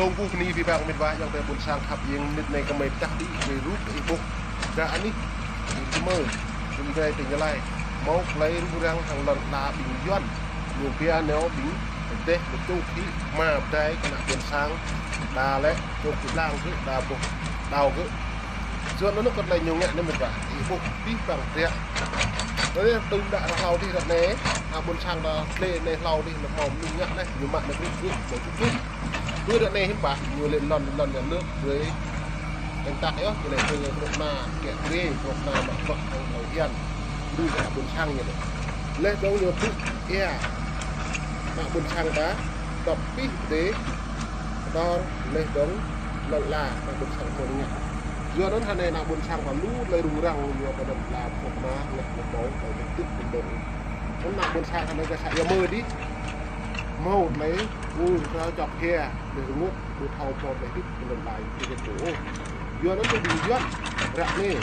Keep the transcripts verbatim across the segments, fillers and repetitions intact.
Ơ ƀuh bơni abih bang met wa, ayŏng adơi ƀôn sang khăp, ƀing mơnit anai kơmơi pơdah đĭ kơ rup ih ƀuh. Ră anih, ih kơmơi, ƀing adơi tơ ñu laĭ, hmâo tơlơi rŭng răng hăng lŏn ala ƀing Yuan. Ñu pia nao ƀing rơdêh lĕ čŏk hĭ hma pơdai kơ ană ƀôn sang, đa lĕ čŏk hĭ blang gơ̆, đa boh đao gơ̆. Yuan anŭn kơ tơlơi ñu ngă anai met wa, ih ƀuh abih bang triă. Anai tŭ đă ră hlâo dih ră anai, ană ƀôn sang ta tlĕ anai hlâo dih, anŭn hmâo mơnuih ngă anai, ñu mă anai krư̆ gơ̆, hmâo čŭk čŭk. Tui ră anai hiư̆m pă, ñu lĕ lŏn, lŏn nhà nước, brơi tơ̆ng tăk yơh, ñu lĕ brơi kơnuk kơna kiă kriê, kơnuk kơna mă bruă hăng hlâo hian. Brơi kơ ană ƀôn sang ñu lĕ. Laih dơ̆ng ñu brơi ia ană ƀôn sang ta, tŏp pih pơdê, kơtor, laih dơ̆ng lŏn ala ană ƀôn sang ta ngă. Yuan anŭn hơnai ană ƀôn sang ta lu tơlơi rŭng răng, ñu kơ lŏn ala kơnuk kơna ngă lĕ ƀâo, tơlơi tơ̆k tơ̆k tơ̆k. Anŭn ană ƀôn sang hơnai kơ să ia mơ̆ dih. Hmâo tơlơi, ur krao čŏk hia, laih rơngot, ƀu thâo hmâo tơlơi hơdip kơ lŏn ala, kơ kơ pô. Yuan anŭn ƀing Yuan, ră anai.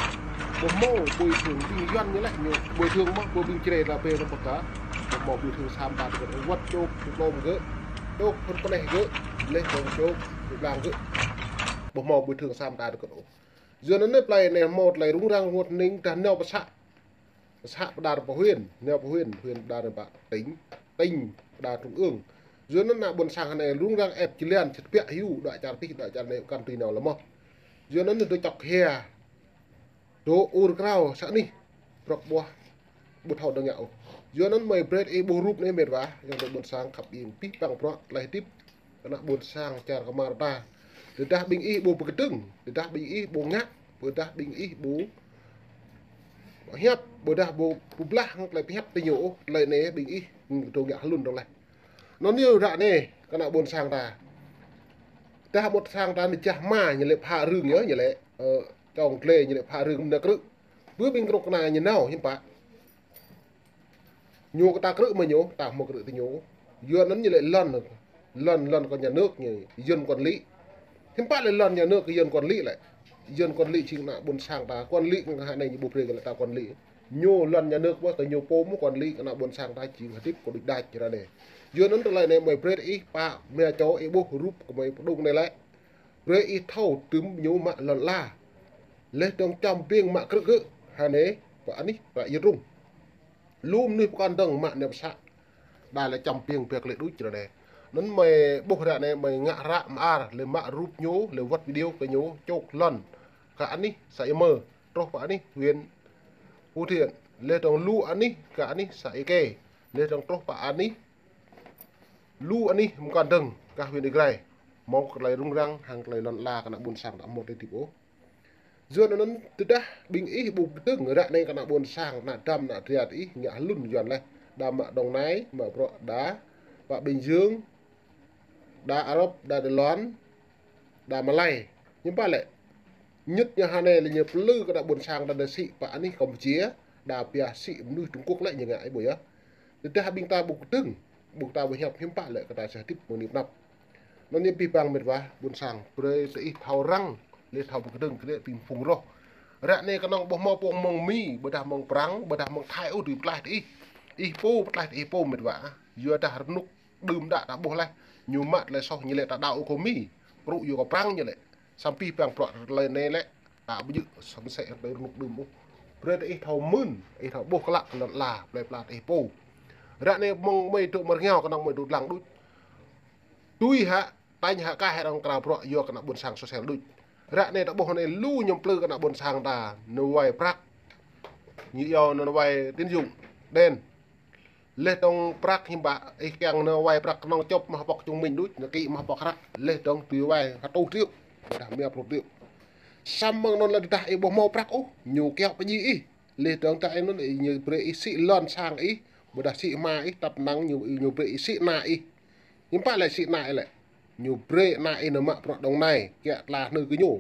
Ƀu hmâo bồi thường ƀing Yuan ñu lĕ, ñu bồi thường mơ̆, ƀu ƀing Jrai ta pê ta pơkă. Ƀu hmâo bồi thường sa mơta tơkơt ôh, wơ̆t čŏk, čŏk lŏm gơ̆, čŏk phŭn pơneh gơ̆, laih dơ̆ng čŏk, čŏk blang gơ̆. Ƀu hmâo bồi thường sa mơta tơkơt ôh. Yuan anŭn anai plơi anai hmâo tơlơi rŭng răng rơngot hơning dah nao pơ să. Pơ să pơđar pơ huyện, nao pơ huyện, huyện pơđar pơ tỉnh, tỉnh pơđar trung ương. Yuan anŭn ană ƀôn sang hơnai rŭng răng ĕp jơlan čơt biă hyu, đuaĭ čar pih, đuaĭ čar anai kăn tui nao lơi mơ̆. Yuan anŭn anai dŏ čŏk hia, dŏ ur krao să anih, brŏk ƀuah, ƀu thâo dơ̆ng ngă ôh. Yuan anŭn mơi brơi ih ƀuh rup anai met wa, ayŏng adơi ƀôn sang khăp ƀing abih bang bruă tơlơi hơdip kơ ană ƀôn sang čar kơmar ta. Tơdah ƀing ih ƀu pơkơdơ̆ng, tơdah ƀing ih ƀu ngă, tơdah ƀing ih ƀu pơhiăp, tơdah ƀu pơblah hăng tơlơi pơhiăp tơ ñu ôh, tơlơi anai ƀing ih dŏ ngă hlŭn dơ̆ng laih. Anŭn yơh ră anai kơ ană ƀôn sang ta. Tơdah ƀôn sang ta anai jah hma ñu lĕ pha rưng yơh, ñu lĕ, ơ, čŏng tlê ñu lĕ pha rưng mơnă krư̆. Bơ ƀing kơnuk kơna ñu nao hiư̆m pă. Ñu kơ ta krư̆ mơ̆ ñu, ta hmâo krư̆ tơ ñu. Yuan anŭn ñu lĕ lŏn, lŏn, lŏn kơ nhà nước ñu, dân quản lý. Hiư̆m pă lĕ lŏn nhà nước kơ dân quản lý lĕ. Dân quản lý jing ană ƀôn sang ta, quản lý kơ hơnai ñu ƀu brơi kơ lĕ ta quản lý. Ñu lŏn nhà nước ƀuh kơ ñu pô mơ̆ quản lý kơ ană ƀôn sang ta jing hơdip kơ đôč đač ră anai. Yuan anŭn tơlơi anai mơi brơi ih pă mia čô ih ƀuh rup kơmơi pơdŏng anai lĕ. Brơi ih thâo tơm ñu mă lŏn ala. Laih dơ̆ng čăm ƀing mă krư̆ gơ̆, hơnai, pơ anih, pơ yơt rŭng. Lu mơnuih pơkŏn dơ̆ng mă nao pơ să. Đa lĕ čăm ƀing ƀiă lĕ đôč ră anai. Anŭn mơi ƀuh ră anai mơi ngă hră mơar, lĕ mă rup ñu, lĕ wơ̆t video kơ ñu, čŏk lŏn. Kơ anih să ia mơ̆, truh pơ anih huyện Phú Thiện. Laih dơ̆ng lu anih, kơ anih să ia kê. Laih dơ̆ng truh pơ anih, lu anih mơkŏn dơ̆ng, kơ huyện Ia Grai. Hmâo tơlơi rŭng răng, hăng tơlơi lŏn ala kơ ană ƀôn sang ta hmâo tơlơi hơdip ôh. Yuan anŭn tơdah ƀing ih ƀu pơkơdơ̆ng ră anai kơ ană ƀôn sang, ană Dăm, ană Triat ih ngă hlŭn Yuan laih. Đa mă Đồng Nai, mă bruă đa pơ Bình Dương, đa Arab, đa Đài Loan, đa Malai. Hiư̆m pă lĕ. Ñŭt ñu hơnai lĕ ñu pơlư kơ ană ƀôn sang ta đa sĭ pơ anih Campuchia, đa pia sĭ mơnuih Trung Quốc lĕ ñu ngă ih ƀuh yơh. Tơdah ƀing ta ƀu kơdơ̆ng, ƀing ta ƀu hiăp hiư̆m pă lĕ kơ ta či hơdip mơ̆ng anai pơ anăp. Anŭn yơh abih bang met wa, ƀôn sang, brơi tơ ih thâo răng, lĕ thâo pơkơdơ̆ng kơ ƀing phung roh. Ră anai kơnơ̆ng ƀu hmâo pô mơ̆ng Mi, ƀôdah mơ̆ng Prăng, ƀôdah mơ̆ng Thai ôh dưi pơtlaih tơ ih. Ih pô, pơtlaih tơ ih pô met wa. Yua dah rơnŭk đưm đă ta ƀuh laih. Ñu mă tơlơi soh ñu lĕ ta đaŏ kơ Mi. Prŭ yua kơ Prăng ñu lĕ. Samơ̆ abih bang bruă tơlơi anai lĕ. Ta ƀu djơ̆ samơ̆ sĕ tơlơi rơnŭk đưm ôh. Brơi tơ ih thâo mưn, ih thâo ƀuh klă lŏn ala, plơi pla tơ ih pô. Ră anai mơ̆ng mơi dŏ mơ̆ng rơngiao kơnơ̆ng mơi dŏ lăng đôč. Tui hă, tañ hă kah hă arăng krao bruă yua kơ ană ƀôn sang sô sel đôč. Ră anai ta ƀuh anai lu ñu plư kơ ană ƀôn sang ta, nao wai prăk. Ñu iâu nao wai tín dụng đen. Laih dơ̆ng prăk hiư̆m pă, ih kiăng nao wai prăk kơnơ̆ng čŏp mă hơpŏk chứng minh đôč, nao kĭ mă hơpŏk hrăk. Laih dơ̆ng tui wai ha rơtuh triệu, ƀôdah mia pluh triệu. Samơ̆ mơ̆ng anŭn lĕ tơdah ih ƀu hmâo prăk ôh, ñu kiaŏ pơdjai ih. Laih dơ̆ng tơ anŭn ih ñu brơi ih sĭ lŏn sang ih, ƀôdah sĭ hma ih, tăp năng ñu, ñu brơi ih sĭ ană ih. Hiư̆m pă lĕ sĭ ană ih lĕ. Ñu brơi ană ih nao mă bruă Đồng Nai, kiaŏ tla hnư kơ ñu.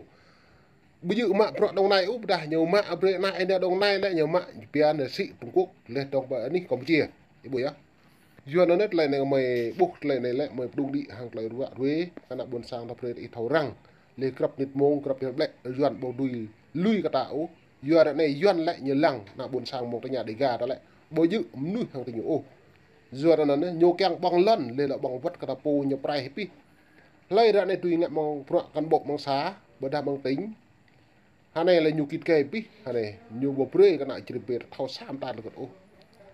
Ƀu djơ̆ mă bruă Đồng Nai ôh, ƀôdah ñu mă brơi ană ih nao Đồng Nai lĕ ñu mă pia nao sĭ Trung Quốc, laih dơ̆ng pơ anih Campuchia. Ih ƀuh yơh. Yuan anŭn tơlơi anai mơi ƀuh tơlơi anai lĕ mơi pơdŏng đĭ hăng tơlơi ruă ruê, kơ ană ƀôn sang ta brơi ih thâo răng. Laih grăp mơnit mông, grăp jăl ƀlĕ, Yuan ƀu dưi lui kơ ta ôh. Yua ră anai Yuan lĕ ñu lăng, ană ƀôn sang mơ̆ng tơña Đêga ta lĕ. Ƀu djơ̆ mơnuih hăng tơ ñu ôh. Yua ră anai ñu kiăng ƀơ̆ng lŏn, laih lĕ ƀơ̆ng wơ̆t kơ ta pô ñu prai hĭ pih. Hlơi ră anai tui ngă mơ̆ng bruă cán bộ mơ̆ng xã, ƀôdah mơ̆ng tỉnh. Hơnai lĕ ñu kĭt gai pih, hơnai ñu ƀu brơi kơ ană črip ƀĕ thâo sa mơta lĕ kơ ôh.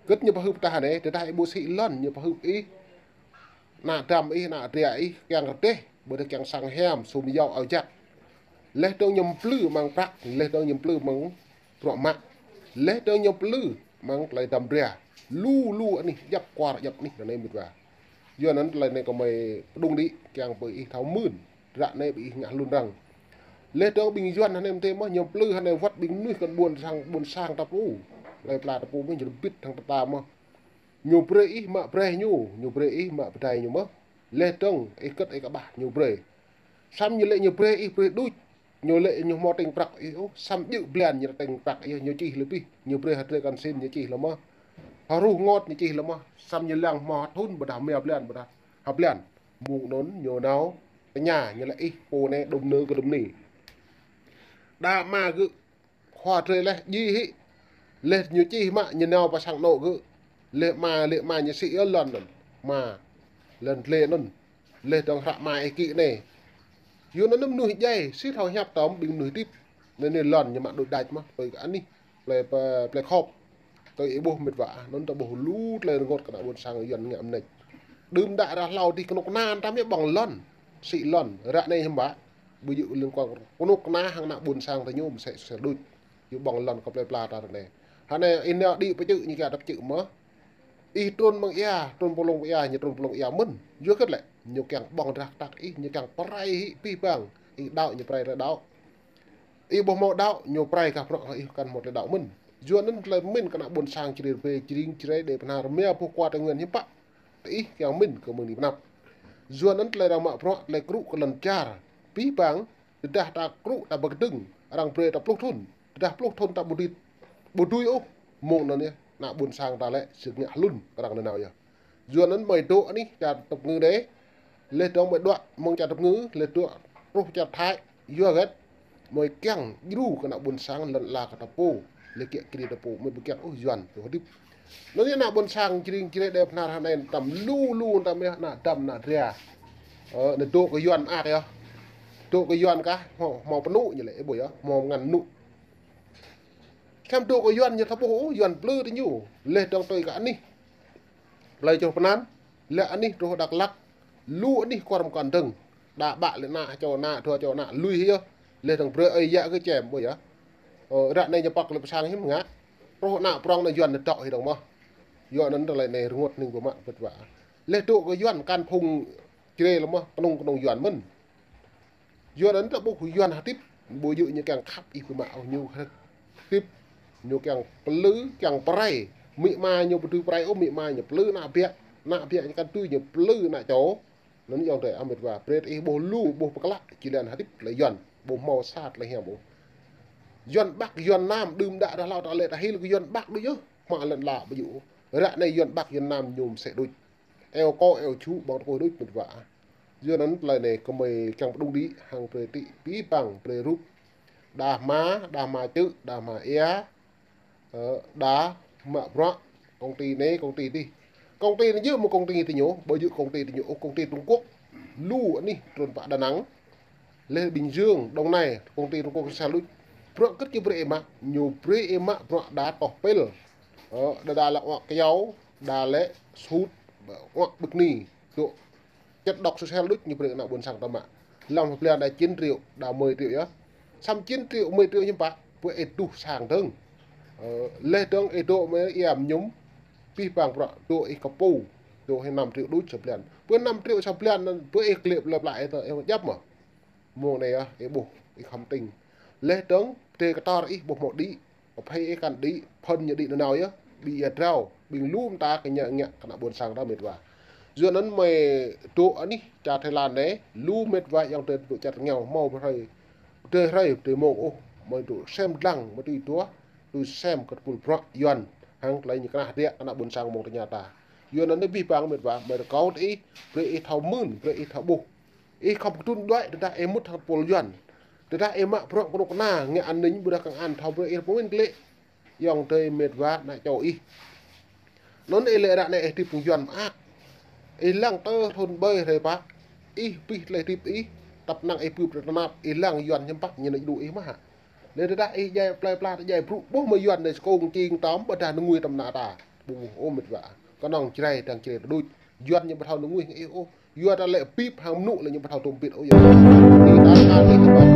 Kơ ñu pơhưp tah hơnai, tơdah ih ƀu sĭ lŏn, ñu pơhưp ih. Ană dăm ih, ană dra ih, kiăng rơdêh, ƀôdah kiăng sang hiam, sum yŏ ao jak. Leh dơ̆ng ñu plư mơ̆ng prăk, leh dơ̆ng ñu plư mơ̆ng bruă mă. Leh dơ̆ng ñu plư mơ̆ng tơlơi dăm dra. Lu, lu anih, djăp kuar, djăp anih, anai mĭt wa. Yua anŭn tơlơi anai kơmơi pơdŏng đĭ, kiăng ƀơi ih thâo mưn. Ră anai ƀơi ih ngă hlŭn arăng. Leh dơ̆ng ƀing Yuan hơnai mơ̆n tơ mơ̆, ñu plư hơnai wơ̆t ƀing mơnuih kơ ƀôn sang, ƀôn sang ta pô. Tơlơi pla ta pô mơ̆, ñu rơbit hăng tơta mơ̆. Ñu brơi ih mă brơi ñu, ñu brơi ih mă pơdai ñu mơ̆. Leh dơ̆ng, ih kơ̆t ih kơƀah, ñu brơi. Samơ̆ ñu lĕ ñu brơi ih brơi đôč. Ñu lĕ ñu hmâo tĭng prăk ih ôh, samơ̆ djơ̆ blan ñu tĭng prăk ih, ñu čih lĕ pih, ñu brơi hơdrơi kăn sin ñu čih lĕ mơ̆. Hơruh ngot ñu čih lĕ mơ̆, samơ̆ ñu lăng hmâo thŭn ƀôdah mia blan ƀôdah ha blan. Mơ̆ng anŭn ñu nao, tơña ñu lĕ ih, pô anai đôm nơ kơ đôm ni. Đa mă gơ̆, khua drơi leh, djĭ hĭ. Leh ñu čih mă, ñu nao pơ sang anŏ gơ̆. Leh mă, leh mă ñu sĭ yơh lŏn anŭn. Mă, lŏn tlê anŭn. Leh dơ̆ng hră mă ih kĭ anai. Yua anŭn mơnuih djai, sĭ thâo hiăp tơm ƀing mơnuih hơdip. Anŭn anai lŏn ñu mă đôč đač mơ̆, tui kơ anih, plei pơ, plei khŏp. Tui ih ƀuh mĭt wa, anŭn ta ƀuh lu tơlơi rơngot kơ ană ƀôn sang Yuan ngă mơneč. Đưm đă ră hlâo dih kơnuk kơna ta mơ̆ ƀơ̆ng lŏn. Sĭ lŏn, ră anai hiư̆m pă. Ƀu djơ̆ liên quan kơnuk kơna hăng ană ƀôn sang ta ñu mơsĕ sel đôč. Yua ƀơ̆ng lŏn kơ plei pla ta ră anai. Hơnai ih nao đĭ pơčư̆ ñu kiăng ta pơčư̆ mơ̆. Ih trŭn mơ̆ng ia, trŭn pơlông ia, ñu trŭn pơlông ia mơ̆n. Yua hơget lĕ, ñu kiăng ƀơ̆ng drah kơtăk ih, ñu kiăng pơrai hĭ pih bang. Ih đaŏ ñu pơrai ră đaŏ. Ih ƀu hmâo đaŏ, ñu pơrai kah bruă ih kăn hmâo tơlơi đaŏ mơ̆n. Yua anŭn tơlơi pơmĭn kơ ană ƀôn sang Čri Rơbê, Čring, Črai, Đê Bơhnar, mia boh kua Tây Nguyên hiư̆m pă. Tơ ih kiăng pơmĭn kơ mơ̆ng anai pơnăp. Yua anŭn tơlơi arăng mă bruă tơlơi krŭ kơ lŏn čar. Pih bang, tơdah ta krŭ ta ƀơi kơdơ̆ng, arăng brơi ta pluh thŭn. Tơdah pluh thŭn ta ƀu đĭ, ƀu dưi ôh. Mơ̆ng anŭn yơh, ană ƀôn sang ta lĕ, sĭt ngă hlŭn, arăng nanao yơh. Yua anŭn mơi dŏ anih, čar tơpơngư đe. Leh dơ̆ng mơi dŏ, mơ̆ng čar tơpơngư, leh dŏ, truh čar Thái, yua hơget. Mơi kiăng, djru kơ ană ƀôn sang, lŏn ala kơ ta pô, leh kiăng kri ta pô, mơi ƀu kiăng ôh Yuan, tơ hơdip. Anŭn yơh ană ƀôn sang, Čring, Črai, Đê Bơhnar, hơnai, tơm lu, lu, tơm yơh, ană dăm, ană dra. Ơ, anai dŏ kơ Yuan mơak yơh. Dŏ kơ Yuan kah, hmâo, hmâo pơnŭ ñu lĕ, ih ƀuh yơh, hmâo ngăn nŭ. Khăm dŏ kơ Yuan ñu ta ƀuh, Yuan plư tơ ñu. Leh dơ̆ng tui kơ anih. Plei čoh pơnan. Leh anih truh Dak Lak. Lu anih kuar mơkăn dơ̆ng. Đa ƀă lĕ ană, čô ană, dua čô ană, lui hĭ yơh. Leh dơ̆ng brơi ơi yă kơ čem, ƀuh yơh. Ơ, ră anai ñu pŏk lĕ pơ sang hiư̆m ngă. Truh ană prŏng ană Yuan ñu dŏ hĭ dơ̆ng mơ̆. Yua anŭn tơlơi anai rơngot hning pơmă pơt wa. Leh dŏ kơ Yuan kăn phung Čri lĕ mơ̆, kơnung kơnung Yuan mơ̆n. Yua anŭn ta ƀuh Yuan hơdip, ƀu djơ̆ ñu kiăng khăp ih pơmă ôh ñu hơdip. Ñu kiăng plư, kiăng pơrai. Mĭ ma ñu ƀu dưi pơrai ôh, mĭ ma ñu plư ană biă, ană biă ñu kăn tui ñu plư ană čô. Anŭn yơh tơ ih mĭt wa, brơi ih ƀuh lu, ƀuh pơklă, či lĕ hơdip tơlơi Yuan, ƀu hmâo sa tơlơi hiam ôh. Yuan Bắc, Yuan Nam, đưm đă ră hlâo ta lĕ ta hil kơ Yuan Bắc đôč yơh, hmâo lŏn ala ƀu djơ̆ ôh. Ră anai Yuan Bắc, Yuan Nam ñu mơsĕ đôč. Eo kơ, eo ču, ƀơ̆ng tơkui đôč mĭt wa. Yua anŭn tơlơi anai kơmơi kiăng pơdŏng đĭ hăng brơi tĭ pih bang brơi rup. Đa hma, đa hma čư̆, đa hma ia, ơ, đa mă bruă, công ty anai, công ty dih. Công ty anai djơ̆ mơ̆ công ty tơ ñu, ƀu djơ̆ công ty tơ ñu, ôh công ty Trung Quốc. Lu anih trŭn pơ Đà Nẵng. Leh Bình Dương, Đồng Nai, công ty Trung Quốc sel đôč. Bruă hơget ñu brơi ih mă, ñu brơi ih mă bruă đa tŏh pil. Ơ, đa đa lĕ oă kyâo, đa lĕ sut, oă bơkni. Dŏ, čăt đŏk sel đôč ñu brơi ană ƀôn sang ta mă. Lăm blan đa chín triệu, đa mười triệu yơh. Samơ̆ chín triệu, mười triệu hiư̆m pă, pơ ih tuh sang dơ̆ng. Ơ, leh dơ̆ng ih dŏ mơi ia mơñum, pih bang bruă, dŏ ih kơpu, dŏ ih năm triệu đôč sa blan. Pơ năm triệu sa blan anŭn, pơ ih klĕp lĕp lăi ih tơ, ih djăp mơ̆. Mơ̆ng anai yơh, ih ƀuh, ih khŏm tĭng. Leh dơ̆ng, pơdai kơtor ih ƀuh hmâo đĭ, pơphai ih kăn đĭ, phŭn ñu đĭ nanao yơh, ƀing ia drao, ƀing lu mơta kơ ñu ngă kơ ană ƀôn sang ta mĭt wa. Yua anŭn mơi dŏ anih čar Thái Lan anai, lu mĭt wa ayŏng adơi dŏ čar rơngiao hmâo pơhrơi, pơdai hrơi, pơdai mông ôh, mơi dŏ sem dlăng, mơi tui dua, tui sem kơ tơpul bruă Yuan, hăng tơlơi ñu kơnah hơdră kơ ană ƀôn sang mơ̆ng tơña ta. Yua anŭn anai pih bang mĭt wa, mơi rơkâo tơ ih, brơi ih thâo mưn, brơi ih thâo ƀuh. Ih khŏm kơdŭn đuaĭ, tơdah ih mŭt hăng tơpul Yuan. Tơdah ih mă bruă kơnuk kơna, ngă an ninh ƀôdah công an thâo brơi ih pơmĭn klĕ. Ayŏng adơi mĭt wa ană čô ih. Anŭn ih lĕ ră anai ih hơdip hăng Yuan mơak. Ih lăng tơ thŭn ƀơi hrơi pă. Ih pih tơlơi hơdip ih, tăp năng ih bưp tơnap, ih lăng Yuan hiư̆m pă ñu nao djru ih mơ̆ hă. Lĕ tơdah ih djai plơi pla, djai brŭ, ƀuh mơ̆ Yuan anai skông čing tơm, ƀôdah nơnguih tơm ană ta. Ƀu ƀuh ôh met wa. Kơnơ̆ng Jrai, dang Jrai tơduč. Yuan ñu ƀu thâo nơnguih ih ôh. Yua ta lĕ bip hăng mơnŭ lĕ ñu ƀu thâo tôm bit ôh yơh. Ih ta ta ih ta